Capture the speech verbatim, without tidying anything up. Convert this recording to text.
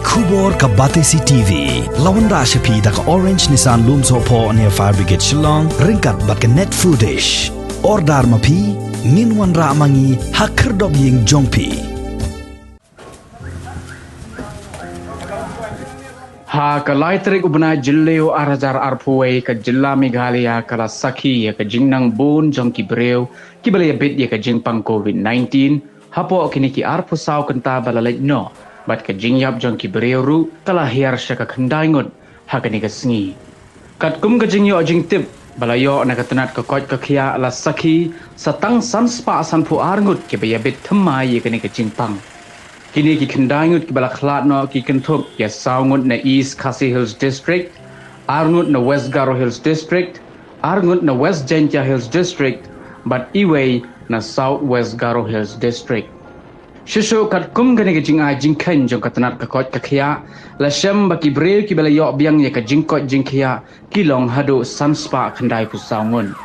Khubor ka Batesi T V la wanrah sha phi da ka Orange Nissan Lumsohphoh near Fire Brigade Shillong, ryngkat bad ka Net Foodish. Order ma phi, ngin wanrah ma ngi ha khyrdop ïing jong phi. Ha ka lai tarik u bnai Jylliew ar hajar arphew wei, ka jylla Meghalaya ka la sakhi ïa ka jingnang bun jong ki briew kiba la ïabit ïa ka jingpang covid nineteen hapoh kine ki arphew saw kynta ba la leit noh, bad ka jingïap jong ki briew ruh ka la hiar sha ka khyndai ngut ha kane ka sngi. Katkum ka jingïoh jingtip ba la ïoh na ka tnat ka koit ka khiah, la sakhi sa tang san spah sanphew ar ngut kiba ïabit thymmai ïa kane ka jingpang. Kine ki khyndai ngut kiba la khlad noh ki kynthup ïa saw ngut na East Khasi Hills District, ar ngut na West Garo Hills District, ar ngut na West Jaintia Hills District, bad iwei na South West Garo Hills District. Shuh shuh katkum kane ka jingai jingkheiñ jong ka tnat ka koit ka khiah, la shem ba ki briew kiba la ïoh biang ïa ka jingkoit jingkhiah ki long haduh san spah khyndai phew saw ngut.